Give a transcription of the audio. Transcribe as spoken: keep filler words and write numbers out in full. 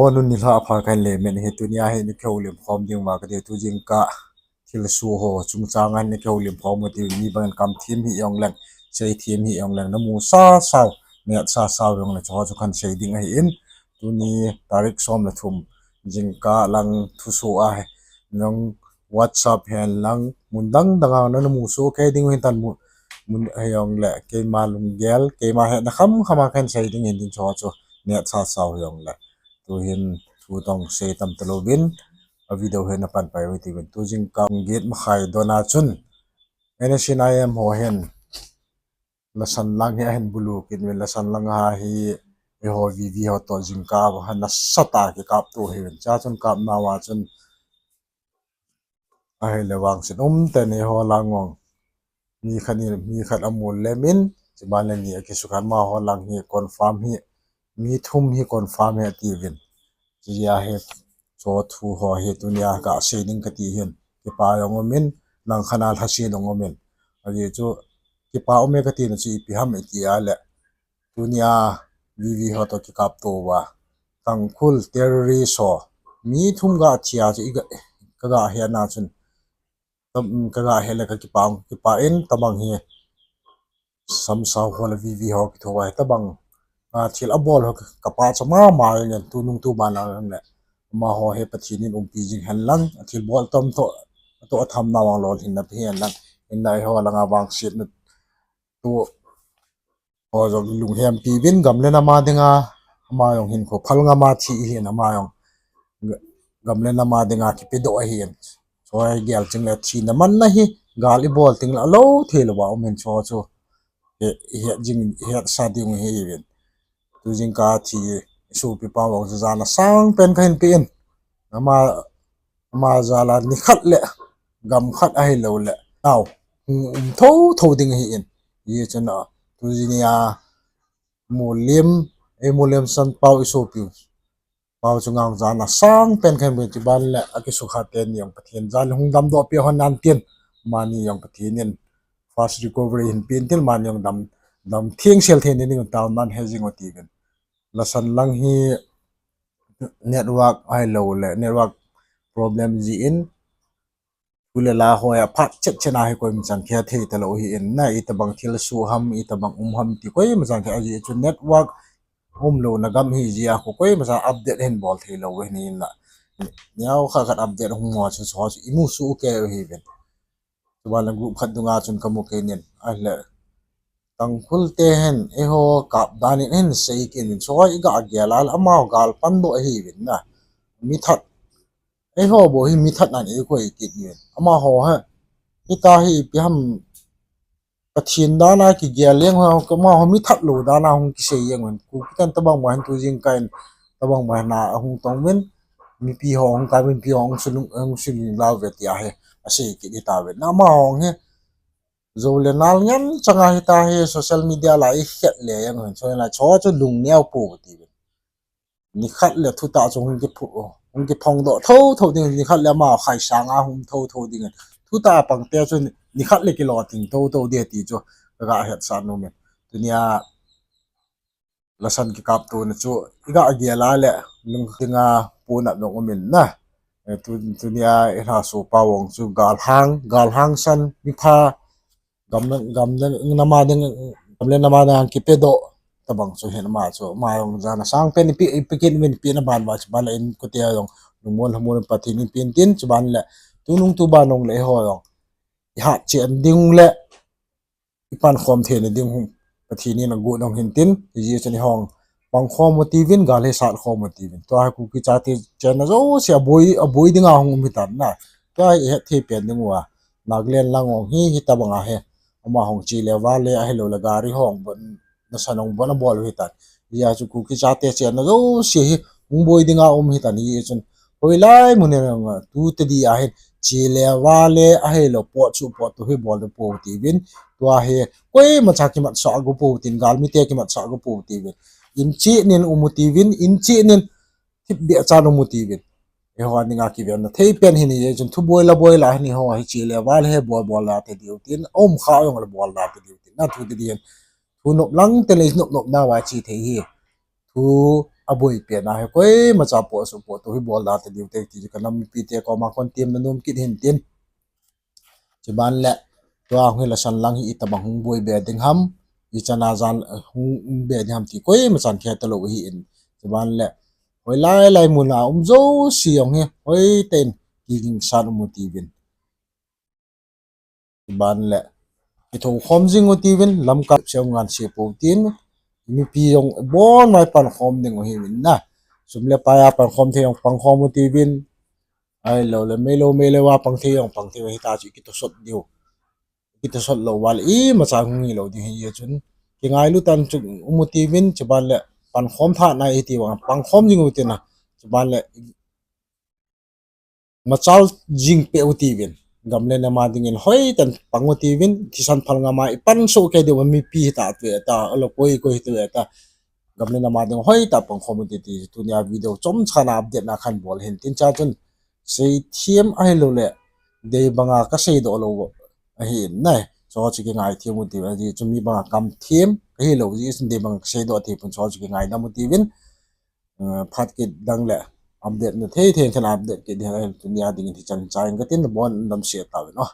Ho nun nilhah pha kahin le men hi, tunia hi na kihoulim khom ding uva kati, tu jingkah thilsoh ho chungchang a na kihoulim khom kati, mi bangin kam them hi jongleng, sei them hi jongleng, na mu sasa u, neh sasa u jongleng, chuho chu kahin sei ding ahin, tuni tarik som le thum jingkah lang thusoh a hi, nang WhatsApp hen lang, mun dang dang a na, na mu soh kei ding u hin tan mu, mun hi jongleh, keima lunggel, keima hetna kham kham a kahin sei ding hin tin chuho chu, neh sasa u hi jongleh. Tuhin thu tong sei tam talouvin, a video hi na pan pai u hite uvin. Tu jingkah get makhai don a chun, N S C N I M ho hin, lasan lang hi ahin bulu kit uvin, lasan lang a hi, eiho V V ho toh jingkah a hi nasatah a kikapto hi uvin. Chua chun kapna uva chun, ahile vangset um tah in eiho lang jong, mi khat in, mi khat amu lem in, chuban le ni akisukha in, amaho lang hi confirm hi, mi thum hi confirm hi ati uvin. Chujeh a hi, chu thu ho hi tunia kasei ding kati hin, kipa jong um in, langkhat a lhaset jong um in. Ajeh chu, kipa um e kati na chu ipi ham iti a leh, tunia V V ho toh kikapto uva, Tangkhul terrorist ho mi thum ga thi a chu iga, kaga hetna chun, tam, kaga het le kakipah, kipah in, tabang hi Samsao ho le V V ho kitho uva hi tabang, a, thil abol ho kapachat mama in, tunung tuban a le, amaho hi Pathen in umpi jing hen lang, athilbol tam toh, atoh atham na vang lolhinna pe hen lang, hinla eiho langa vangsetna tu ho jong lunghempi uvin, gam le nam a dinga, ama jong hinkho phal ngam a thi ahin, ama jong gam le nam a dinga kipedoh ahin. Choi gel ching le thina manna hi, gal ibol teng le alou thei louva um in chu chu, he, hetsah ding u hi uvin. Tu jingkah thi, isopipa vang chu jana sang pen kahin pe in. Ama, ama jal a nikhat le, gam khat ahilouleh, nao, hung um thotho ding ahin. Hijeh chun a, tu jingkah a, Mulim, ei Mulim san pau isopi u, pau chu ngang jana sang pen kahin pe in, chuban le akisukha teni jong Pathen jal in hung damdoh peh hon nan tin, amani jong Pathen in fast recovery hin pe in tin, amani jong dam, dam thengsel thei ding in taona he jing u hite uvin. Lasan lang hi network ahilouleh, network problem jeh in, thu le la ho a phat chet chet a hi koima chan kihethei talou ahin, na, itobang thilsoh ham, itobang um ham ti koima chan kihethei, ajeh chu network umlouna gam ahijeh a, koima chan update hin bol thei lou ahin la. Neokhat khat update hung mu a chu, chu, chu imu soh kei u hiuvin. Chuban le group khat dunga chun kamu kei in, ahile, Tangkhul te hin, eiho kap dan in ahin sei kit in, chu iga gel a le, amaho gal pandoh ahiuvin na. Mi that, eiho bou hi mi that nan eikoi kit uvin. Amaho hi, hitia hi ipi ham, Pathen dan a kigel jeng ho, amaho mi that lou dan a hung kisei jeng uvin. Kuki ten tabang bang hin tu jingkah in, tabang bang hin ahung tong uvin. Mipi ho hung kai uvin, mipi ho hung sulung, hung sulung lau ve tia hi asei kit hita uvin. Na amaho hi, jou le nal ngen chang a hitia hi social media la ikhet le jeng uvin. Chu la chu chu lungneo pou ti uvin. Nikhat le thutah chu hung kiphu-, hung kiphongdoh thotho ding, nikhat le ama khaisang a hung thotho ding. Thutah a pangte chu nikhat le kilou thing thotho ding ti chu kaga hetsah nom in. Tunia lasan kikaptona chu iga gel a le lungding a ponat jong um in na. Eh, tu, tunia ilhasopa vang chu galhang, galhang san mipha gam, gam, gam le nam a ding, gam le nam a ding kipedoh tabang chu hin ama chu, ama jong jana sang pen ipi, ipi kit uvin, ipi na ban uva, chuban le inkote jong lungmon lhamon Pathen in pe in tin, chuban le tunung tuban jong le eiho jong ihat chen ding le ipankhom theina ding hung Pathen in agot jong hin tin, hijeh chun eihon pangkhom u hite uvin, gal hi satkhom u hite uvin. Tua hi Kuki chate chenna jouse aboi, aboi dinga hung um hitan na. Tua hi ihet thei pen ding uva, Nagaland lang jong hi, hitabang a hi, amaho che le vale ahilouleh gari ho bon, nasan jong bon abol u hitan. Hijeh chun Kuki chate chenna jouse hi hung boi dinga um hitan, hijeh chun hoilai mun in jong tu tedi a hin che le vale ahilou pot chu pot tu hi bol ding pou hite uvin. Tua hi koimacha kimatsah go pou tin, galmite kimatsah go pou hite uvin. In cheh in um u hite uvin, in cheh in thipbeh chan um u hite uvin. Eiho dinga kivenna thei pen hin, hijeh chun thuboi laboi la hin eiho hi che le vale hi bol bol da te diu tin, aum kha jong le bol da te diu tin. Na thu tedi hin, thu nop lang te le nop nop nauva che thei hi. Thu aboi pen a hi koimacha post u post u hi bol da ta diu te ti chu ka nam mipite koma kon temna nom kit hin tin. Chuban le tua hung hi lasan lang hi itobang hung boi be ding ham, ichan a jan hung um be ding ham ti koimachan khe talou ahin. Chuban le hoilai lai mun a um jouse jong hi hoitah in kigingsan um u tiuvin. Chuban le kithoukhom jing u tiuvin, lamkai seh ngan se pou tin, mipi jong bon mai pankhom ding u hiuvin na. Sum le pai a pankhom thei jong pangkhom u tiuvin, ahilou le meilou meilou a pang thei jong pang thei u hita chu ikitosot diu. Ikitosot lou uva le imacha hung hilou ding ahi chun, kingailu tah in chu um u tiuvin, chuban le pankhom tha nai hiti vang pangkhom jing u tina. Chuban le machal jing peh u tiuvin, gam le nam a dingin hoitah in pang u tiuvin, thisan phal ngam a ipan soh kei diu mipi hita tu eta, alo koi koi hita eta, gam le nam a ding hoitah pangkhom u ti ti tunia video chomcha na update na khan bol hin tin cha chun, seithem ahilou le dei banga kaseidoh lou ahin na. Chu chu kingaithem u tiuvin, ajeh chu mi banga kamthem kahilou jeh chun dei banga kaseidoh thei pon chu chu kingaidam u tiuvin. Phat kit dang le update na thei thei khan update kit ding ahin, tunia dingin hichan chai katin, nabon damsel tauvin o.